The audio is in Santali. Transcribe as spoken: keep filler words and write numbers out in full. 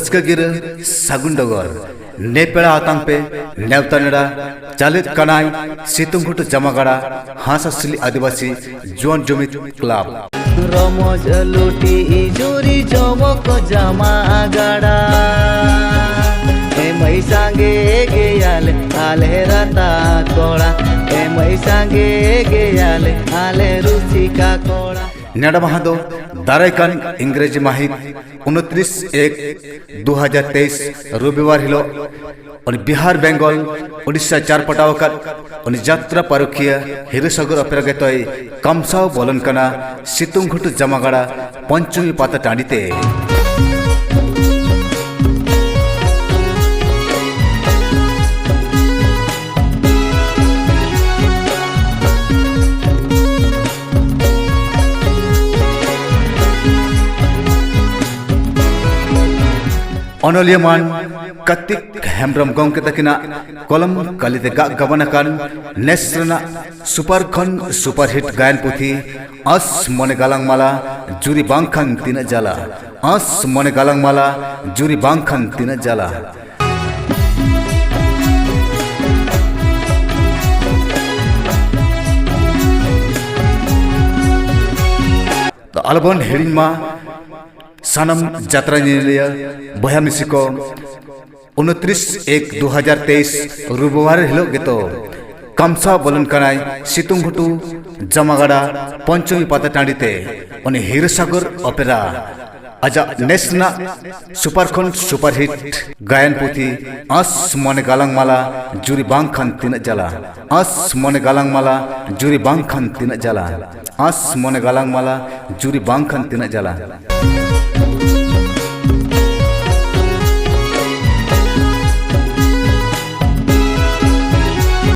ᱨᱟᱹᱥᱠᱟᱹ ᱜᱤᱨᱟᱹ, ᱥᱟᱹᱜᱩᱱ ᱰᱚᱜᱚᱨ᱾ ᱱᱮᱯᱮᱲᱟ ᱟᱛᱟᱝ ᱯᱮ, ᱱᱮᱣᱛᱟ ᱱᱮᱲᱟ᱾ ᱪᱟᱞᱮᱫ ᱠᱟᱱᱟᱭ ᱥᱤᱛᱩᱝ ᱜᱷᱩᱴᱩ ᱡᱟᱢᱟᱜᱟᱲᱟ ᱦᱟᱸᱥ ᱦᱟᱸᱥᱞᱤ ᱟᱹᱫᱤᱵᱟᱹᱥᱤ ᱡᱩᱣᱟᱹᱱ ᱡᱩᱢᱤᱫ ᱠᱞᱟᱵᱽ᱾ ᱨᱚᱢᱚᱡᱽ ᱞᱩᱴᱤ ᱡᱩᱨᱤ ᱡᱚᱢᱚᱠ ᱡᱟᱢᱟᱜᱟᱲᱟ᱾ ᱮᱢᱟᱹᱭ ᱥᱟᱸᱜᱮ ᱜᱮᱭᱟᱞᱮ ᱟᱞᱮ ᱨᱟᱛᱟ ᱠᱚᱲᱟ᱾ ᱮᱢᱟᱹᱭ ᱥᱟᱸᱜᱮ ᱜᱮᱭᱟᱞᱮ ᱟᱞᱮ ᱨᱩᱥᱤᱠᱟ ᱠᱚᱲᱟ᱾ ᱱᱮᱰᱟ ᱢᱟᱦᱟ ᱫᱚ ᱫᱟᱨᱟᱭ ᱠᱟᱱ ᱤᱝᱨᱮᱡᱤ ᱢᱟᱹᱦᱤᱛ ᱩᱱᱛᱨᱤᱥ ᱮᱠ ᱫᱩ ᱦᱟᱡᱟᱨ ᱛᱮᱭᱤᱥ ᱨᱚᱵᱤᱵᱟᱨ ᱦᱤᱞᱳᱜ ᱩᱱᱤ ᱵᱤᱦᱟᱨ ᱵᱮᱝᱜᱚᱞ ᱩᱰᱤᱥᱟ ᱪᱟᱨ ᱯᱟᱴᱟᱣ ᱟᱠᱟᱫ ᱩᱱᱤ ᱡᱟᱛᱨᱟ ᱯᱟᱹᱨᱩᱠᱷᱤᱭᱟᱹ ᱦᱤᱨᱟᱹᱥᱟᱜᱚᱨ ᱚᱯᱮᱨᱟ ᱜᱮᱛᱚᱭ ᱠᱟᱢᱥᱟᱣ ᱵᱚᱞᱚᱱ ᱠᱟᱱᱟ ᱥᱤᱛᱩᱝ ᱜᱷᱩᱴᱩ ᱡᱟᱢᱟᱜᱟᱲᱟ ᱯᱚᱧᱪᱚᱢᱤ ᱯᱟᱛᱟ ᱴᱟᱺᱰᱤ ᱛᱮ᱾ ᱚᱱᱚᱞᱤᱭᱟᱹ ᱢᱟᱱ ᱠᱟᱨᱛᱤᱠ ᱦᱮᱢᱵᱽᱨᱚᱢ ᱜᱚᱢᱠᱮ ᱛᱟᱹᱠᱤᱱᱟᱜ ᱠᱚᱞᱚᱢ ᱠᱟᱹᱞᱤᱛᱮ ᱜᱟᱜ ᱜᱟᱵᱟᱱ ᱟᱠᱟᱱ ᱱᱮᱥ ᱨᱮᱱᱟᱜ ᱥᱩᱯᱟᱨ ᱠᱷᱚᱱ ᱥᱩᱯᱟᱨ ᱦᱤᱴ ᱜᱟᱭᱟᱱ ᱯᱩᱛᱷᱤ ᱟᱸᱥ ᱢᱚᱱᱮ ᱜᱟᱞᱟᱝ ᱢᱟᱞᱟ ᱡᱩᱨᱤ ᱵᱟᱝᱠᱷᱟᱱ ᱛᱤᱱᱟᱹᱜ ᱡᱟᱞᱟ᱾ ᱟᱸᱥ ᱢᱚᱱᱮ ᱜᱟᱞᱟᱝ ᱢᱟᱞᱟ ᱡᱩᱨᱤ ᱵᱟᱝᱠᱷᱟᱱ ᱛᱤᱱᱟᱹᱜ ᱡᱟᱞᱟ᱾ ᱛᱚ ᱟᱞᱚᱵᱚᱱ ᱦᱤᱲᱤᱧ ᱢᱟ, ᱥᱟᱱᱟᱢ ᱡᱟᱛᱨᱟ ᱧᱮᱧᱮᱞᱤᱭᱟᱹ ᱵᱚᱭᱦᱟ ᱢᱤᱥᱤ ᱠᱚ, ᱩᱱᱛᱨᱤᱥ ᱮᱠ ᱫᱩ ᱦᱟᱡᱟᱨ ᱛᱮᱭᱤᱥ ᱨᱚᱵᱤᱵᱟᱨ ᱦᱤᱞᱳᱜ ᱜᱮᱛᱚ ᱠᱟᱢᱥᱟᱣ ᱵᱚᱞᱚᱱ ᱠᱟᱱᱟᱭ ᱥᱤᱛᱩᱝ ᱜᱷᱩᱴᱩ ᱡᱟᱢᱟᱜᱟᱲᱟ ᱯᱚᱧᱪᱚᱢᱤ ᱯᱟᱛᱟ ᱴᱟᱺᱰᱤ ᱛᱮ ᱩᱱᱤ ᱦᱤᱨᱟᱹᱥᱟᱜᱚᱨ ᱚᱯᱮᱨᱟ ᱟᱡᱟᱜ ᱱᱮᱥ ᱨᱮᱱᱟᱜ ᱥᱩᱯᱟᱨ ᱠᱷᱚᱱ ᱥᱩᱯᱟᱨ ᱦᱤᱴ ᱜᱟᱭᱟᱱ ᱯᱩᱛᱷᱤ ᱟᱸᱥ ᱢᱚᱱᱮ ᱜᱟᱞᱟᱝ ᱢᱟᱞᱟ ᱡᱩᱨᱤ ᱵᱟᱝᱠᱷᱟᱱ ᱛᱤᱱᱟᱹᱜ ᱡᱟᱞᱟ᱾ ᱟᱸᱥ ᱢᱚᱱᱮ ᱜᱟᱞᱟᱝ ᱢᱟᱞᱟ ᱡᱩᱨᱤ ᱵᱟᱝᱠᱷᱟᱱ ᱛᱤᱱᱟᱹᱜ ᱡᱟᱞᱟ᱾ ᱟᱸᱥ ᱢᱚᱱᱮ ᱜᱟᱞᱟᱝ ᱢᱟᱞᱟ ᱡᱩᱨᱤ ᱵᱟᱝᱠᱷᱟᱱ ᱛᱤᱱᱟᱹᱜ ᱡᱟᱞᱟ᱾